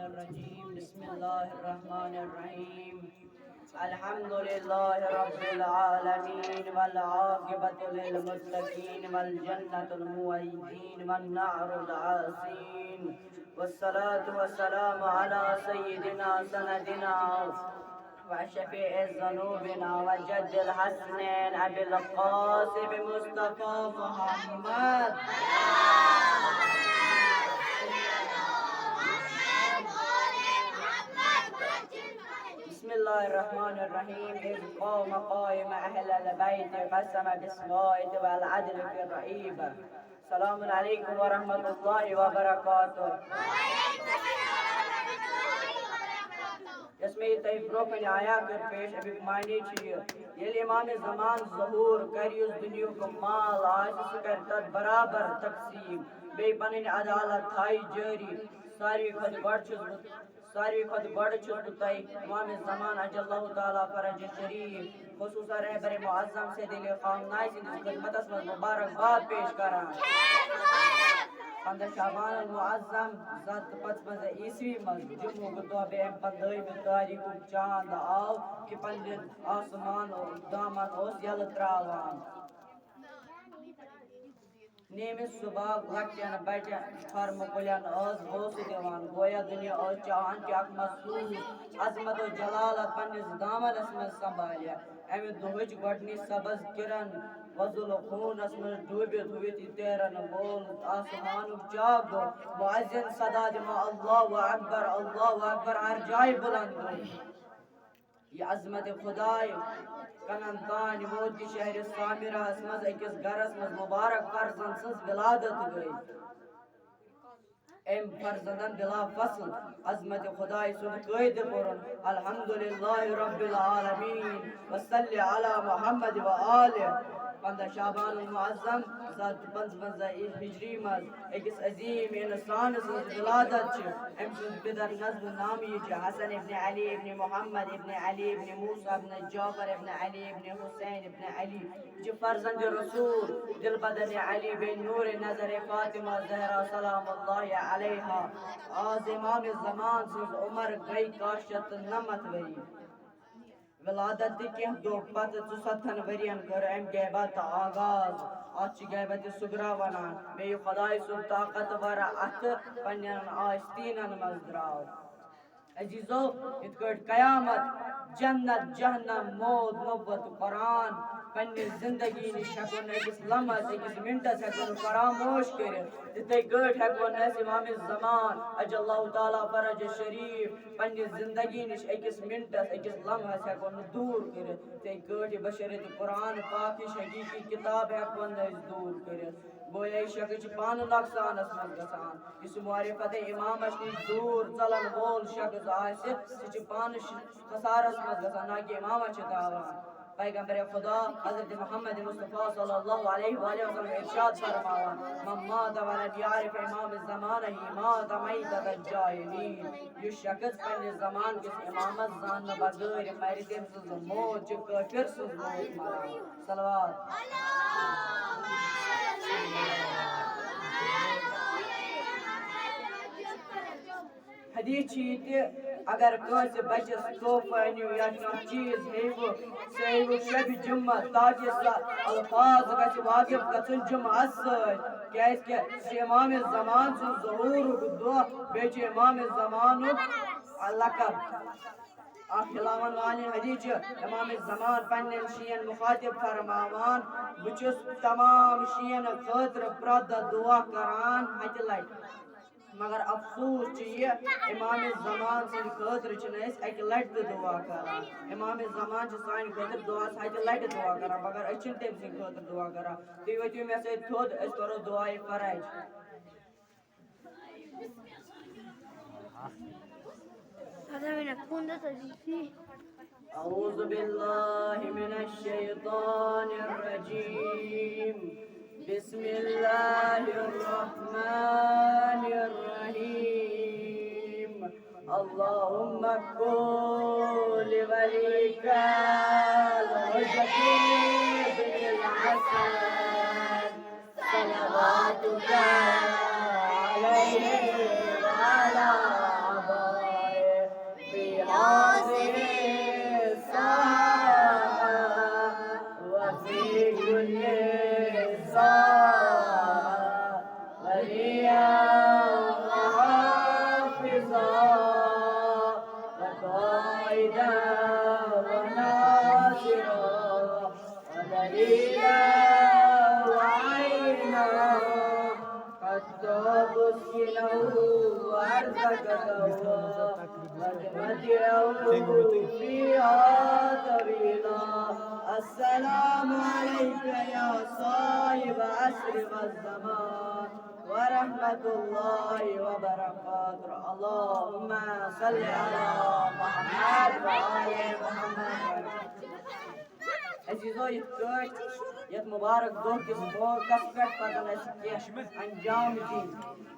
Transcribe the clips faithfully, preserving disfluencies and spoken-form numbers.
الرجيم. بسم الله الرحمن الرحيم. الحمد لله رب العالمين، والعاقبة للمتقين، والجنة الموعدين، والنار العاصين، والصلاة والسلام على سيدنا سندنا وشفيع ذنوبنا وجد الحسنين أبي القاسم مصطفى محمد. بسم الله الرحمن الرحيم. إذ قام قائم أهل البيت قسم بالسوائد والعدل في الرعيب. السلام عليكم ورحمة الله وبركاته. یۄس مےٚ یہِ تۄہہِ برونٛہہ کنہِ آیا کٔر پیش، اَمیُک معنی چھُ یہِ، ییٚلہِ امام زمان ظہور کرِ، یُس دُنیہُک مال آسہِ، سُہ کرِ تتھ برابر تقسیٖم، بیٚیہِ پنٕنۍ عدالت تھایہِ جٲری۔ ساروی کھۄتہٕ گۄڈٕ چھُس بہٕ، ساروی کھۄتہٕ گۄڈٕ چھُس بہٕ تۄہہِ امام زمان عجل اللہ تعالیٰ فرج شریف، خصوصاً رہبر معظم سید علی خامنائی سٕنٛدِس خدمتس منٛز مبارکباد پیش کران۔ پنٛداہ شعبان المعظم زٕ ہتھ تہٕ پانٛژوَنزاہ عیسوی منٛز جمعُک دۄہ بیٚیہِ اَمہِ پنٛدہٲیمہِ تٲریٖخُک چاند آو کہِ پننہِ آسمان دامن اوس یلہٕ تراوان۔ نیمہِ صبح لۄکٹٮ۪ن بچن کھۄرمہٕ کُلٮ۪ن ٲس بوسہٕ دِوان، گویا دُنیا ٲس چاہان کہِ اکھ مخصوٗص عظمت و جلالت پننِس دامنس منٛز سنبھالہِ۔ امہِ دۄہٕچ گۄڈٕنِچ سبز کرن وۄزُل خوٗنس منٛز ڈوٗبِتھ وُتھِ تیرن وول آسمانُک چاک گوٚو۔ مُعزِّن صدا دِوان، اللہ اکبر، اللہ اکبر، ہر جایہِ بُلند گوٚو۔ یہِ عظمت خدایہِ کنن تانۍ ووت کہِ شہرِ سامراہس منٛز أکِس گرس منٛز مبارک فرزند سٕنٛز ولادت گٔے۔ أمۍ فرزندن بلا فصل عظمت خدایہِ سُنٛد قٲیدٕ کوٚرُن۔ الحمدللہ رب العالمین، وصلی علی محمد و آلہ۔ پنٛداہ شعبان المعظم زٕ ہتھ تہٕ پانٛژوَنزاہ ہجری منٛز أکِس عظیٖم اِنسان سٕنٛز ولادت چھِ۔ أمۍ سٕنٛز پِتر نسب نامی چھِ حسن ابن علی ابن محمد ابن علی ابن موسیٰ ابن جعفر ابن علی ابن حسین ابن علی۔ یہِ چھِ فرزند رسول دلبدن علی بن نور نظر فاطمہ زہرا سلام اللہ علیہا۔ آز امام زمان سٕنٛز عمر گٔے کاہ شیٚتھ تہٕ نَمَتھ ؤری۔ ولادت تہِ کینٛہہ دۄہ پتہٕ ژُسَتتھن ؤرین کٔر أمۍ غیبت آغاز۔ اتھ چھِ غیبت صغرا ونان۔ بیٚیہِ خدایہِ سُنٛد طاقتور اتھٕ پننٮ۪ن آستیٖنن منٛز درٛاو۔ عزیزو، یِتھ کٲٹھۍ قیامت، جنت، جہنم، موت، نبوت، قرآن پننہِ زندگی نِش ہٮ۪کو نہٕ أکِس لمحس، أکِس منٹس ہٮ۪کو نہٕ فراموش کٔرِتھ، تِتھے کٲٹھۍ ہٮ۪کو نہٕ أسۍ امام زمان عجل اللہ تعالیٰ فرج شریف پننہِ زندگی نِش أکِس منٹس، أکِس لمحس ہٮ۪کو نہٕ دوٗر کٔرِتھ۔ تِتھے کٲٹھۍ بشریت قرآن پاک ہِش حقیقی کتاب ہٮ۪کو نہٕ أسۍ دوٗر کٔرِتھ۔ گویا یہِ شخص چھُ پانہٕ نۄقصانس منٛز گژھان۔ یُس معرفت امامس نِش دوٗر ژلن وول شخص آسہِ، سُہ چھُ پانہٕ ش-، خسارس منٛز گژھان، نہ کہِ امامس چھُ تاوان۔ پیغمبر خدا حضرت محمد مصطفیٰ صلی اللہ علیہ وآلہ وسلم ارشاد فرماوان، "من مات ولم يعرف امام زمانه مات ميتة الجاهلين۔" یُس شخص پننہِ زمان کِس امامس زاننہٕ بغٲر مرِ، تٔمۍ سٕنٛز موت چھِ کٲفر سٕنٛز موت مران۔ صلوات۔ حدیث چھِ یہِ تہِ، اگر کٲنٛسہِ بچس تحفہٕ أنِو یا کانٛہہ چیٖز ہیٚیِو، سُہ ہیٚیِو شبِ جمعہ، تاکہِ سُہ الفاظ گژھِ واقف گژھُن جمعس سۭتۍ، کیٛازِ کہِ سُہ چھُ امام زمان سُنٛد ظہوٗرُک دۄہ، بیٚیہِ چھُ امام زمانُک لقب۔ اکھ کھلاون والٮ۪ن حدیث چھُ امام زمان پننٮ۪ن شین مخاطب فرماوان، "بہٕ چھُس تمام شین خٲطرٕ پرٛٮ۪تھ دۄہ دُعا کران ہتہِ لٹہِ، مگر افسوس چھُ یہِ، امام زمان سٕنٛدِ خٲطرٕ چھِنہٕ أسۍ اکہِ لٹہِ تہِ دُعا کران۔ امام زمان چھِ سانہِ خٲطرٕ دۄہس ہتہِ لٹہِ دُعا کران، مگر أسۍ چھِنہٕ تٔمۍ سٕنٛدِ خٲطرٕ دُعا کران۔ تُہۍ ؤتھِو مےٚ سۭتۍ تھوٚد، أسۍ کرو دُعایہِ فرج۔" أعوذ بالله من الشيطان الرجيم. بسم الله الرحمن الرحيم. اللهم كن لوليك الحجة بن الحسن صلواتك عليه وعلى آبائه. وعينا حتى تسكنه أرضك طوعا وتمتعه فيها طويلا. السلام عليك يا صاحب العصر والزمان ورحمة الله وبركاته. اللهم صل على محمد وآل محمد. عزیزو، یِتھ کٲٹھۍ یَتھ مُبارک دۄہ کِس موقعس پٮ۪ٹھ پَزَن اَسہِ کینٛہہ انجام دِنۍ،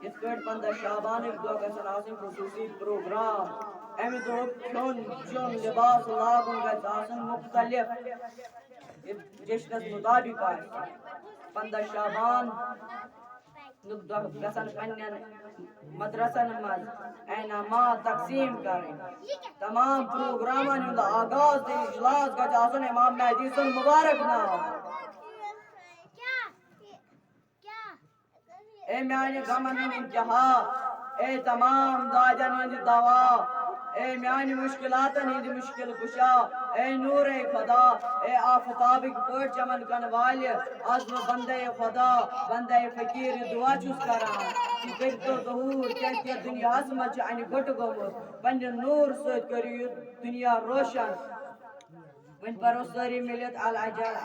یِتھ کٲٹھۍ پنٛداہ شعبانٕکۍ دۄہ گژھن آسٕنۍ خصوٗصی پروگرام، اَمہِ دۄہُک کھیوٚن چیوٚن لباس لاگُن گژھِ آسُن مُختلف، یہِ جشنَس مُطابِق آسہِ۔ پنٛداہ شعبان نُک دۄہ گژھن پننٮ۪ن مدرسن منٛز انعامات تقسیٖم کرٕنۍ۔ تمام پروگرامن ہُنٛد آغاز تہٕ اجلاس گژھِ آسُن امام مہدی سُنٛد مُبارک ناو۔ اے میانہِ غمن ہُنٛد انتہا، اے تمام دادٮ۪ن ہُنٛد دوا، اے میانہِ مُشکِلاتن ہٕنٛدِ مُشکِل کُشا، اے نوٗرے خدا، اے آفتابٕکۍ پٲٹھۍ چمن کن والہِ، از بہٕ بندے خدا، بندے فقیٖر دعا چھُس کران، ژٕ کٔرۍتو ظہوٗر، کیازِ کہِ دُنیاہس منٛز چھُ انہِ گوٚٹ گوٚمُت، پننہِ نوٗر سۭتۍ کٔرِو یہِ دُنیا روشن۔ وۄنۍ پرو سٲری مِلِتھ العجل۔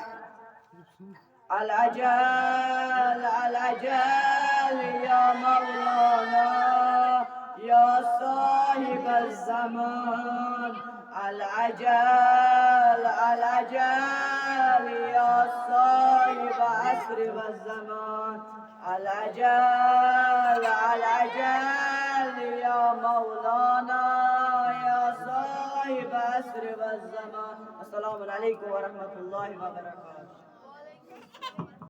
العجل، العجل يا مولانا، يا صاحب الزمان. العجل، العجل يا صاحب العصر والزمان. العجل، العجل يا مولانا، يا صاحب العصر والزمان. السلام عليكم ورحمة الله وبركاته.